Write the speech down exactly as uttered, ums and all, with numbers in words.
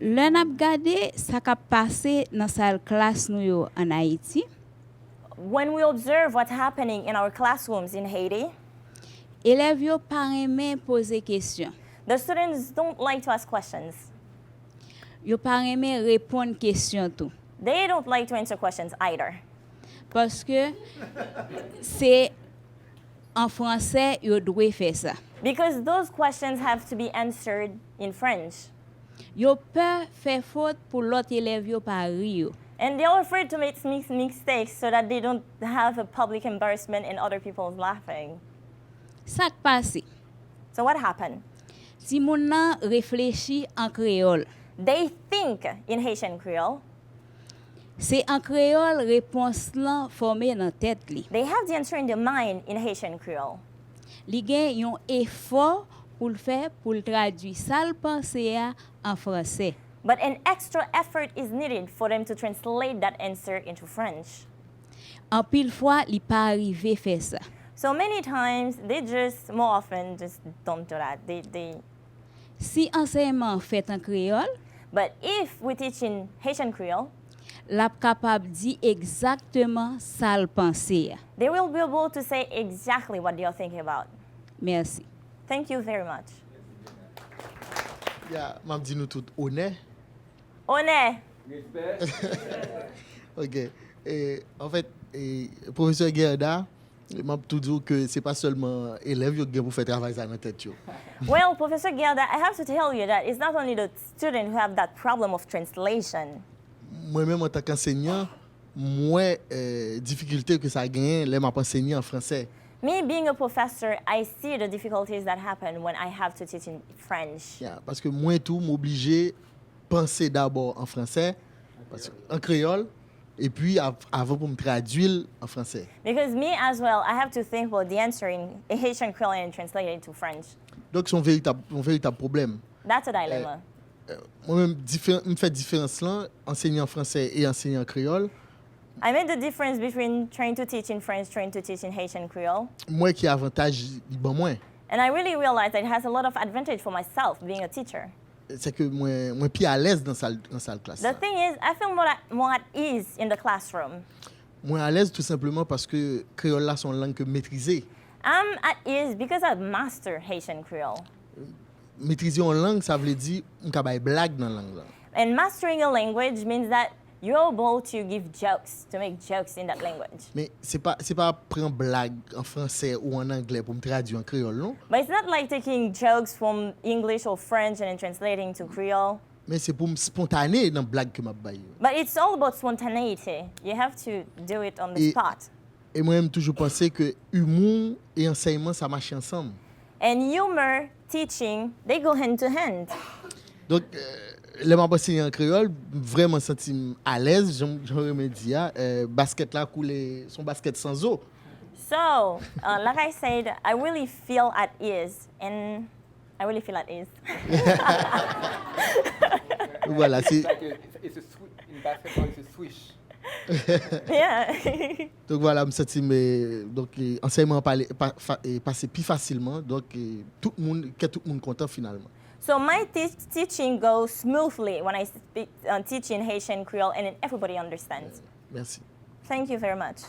Lè n ap gade sa k ap pase nan sal klas nou yo ann Ayiti, When we observe what's happening in our classrooms in Haiti, elèv yo pa renmen poze kesyon. The students don't like to ask questions. Yo pa renmen reponn kesyon tou. They don't like to answer questions either. Paske se an fransè yo dwe fè sa. Because those questions have to be answered in French. Yo pè fè fot pou lòt elèv yo pa ri yo. And they are afraid to make mis- mistakes so that they don't have a public embarrassment and other people laughing. Sa k pase? So what happened? Timoun nan reflechi an kreyòl. They think in Haitian Creole. Se an kreyòl repons lan fòme nan tèt li. They have the answer in their mind in Haitian Creole. Li gen yon efò pou l fè pou l tradui sa l panse a an fransè. But an extra effort is needed for them to translate that answer into French. Anpil fwa, li pa rive fè sa. So many times, they just, more often, just don't do that. They, they, Si ansèyman an fèt an kreyòl, but if we teach in Haitian Creole, l ap kapab di egzakteman sa l panse a. they will be able to say exactly what they are thinking about. Mèsi. Thank you very much. Ya, m ap di nou tout onè. Onè! Ok. E, anfèt, e, pwofesè Guerda, m ap tou di w ke se pa sèlman elèv yo ki gen pou fè travay sa nan tèt yo. Well, Professor Guerda, I have to tell you that it's not only the student who have that problem of translation. Mwen menm antank ansenyan, m wè eh, difikilte ke sa genyen lè m ap ansenye an fransè. Me being a professor, I see the difficulties that happen when I have to teach in French. Ya, paske mwen tou, m oblije panse dabò an fransè, paske, an kreyòl, epi av- avan pou m tradui l an fransè. Because me as well, I have to think about the answer in Haitian Creole and translate it to French. Donk, se yon veritab, yon veritab pwoblèm. That's a dilemma. Mwen menm, diferan- m fè diferans lan, ansenye an fransè e ansenye an kreyòl. I made the difference between trying to teach in French, trying to teach in Haitian Creole. M wè ki avantaj li ban mwen. And I really realized that it has a lot of advantage for myself being a teacher. Se ke mwen, mwen pi alèz nan sal, nan sal klas The la. Thing is, I feel more at, more at ease in the classroom. Mwen alèz tou senpleman paske kreyòl la se yon lang ke m metrize. I'm at ease because I master Haitian Creole. Metrize yon lang, sa vle di m ka bay blag nan lang lan. And mastering a language means that you're able to give jokes, to make jokes in that language. Men se pa, se pa pran blag an fransè ou an anglè pou m tradui an kreyòl, non. But it's not like taking jokes from English or French and then translating to Creole. Men se pou m spontane nan blag ke m ap bay yo. But it's all about spontaneity. You have to do it on the E- spot. E mwen, m toujou panse ke imou e ansèyman, sa mache ansanm. And humor, teaching, they go hand to hand. Donk, eh, lè m ap ansenye an kreyòl, m vrèman santi m alèz, jan jan w renmen di a. Eh, baskèt la koule, se yon baskèt san zo. So, uh, like I said, I really feel at ease, and I really feel at ease. Vwala, se It's like a, it's, it's a swi- in basketball, it's a swish. Yeah. Donk vwala, m santi m, eh, donk, eh, ansèyman an pale- pa- fa- eh, pase pi fasilman. Donk, eh, tout moun, kè tout moun kontan finalman. So my te- teaching goes smoothly when I speak, uh, teach in Haitian Creole, and then everybody understands. Mèsi. Thank you very much.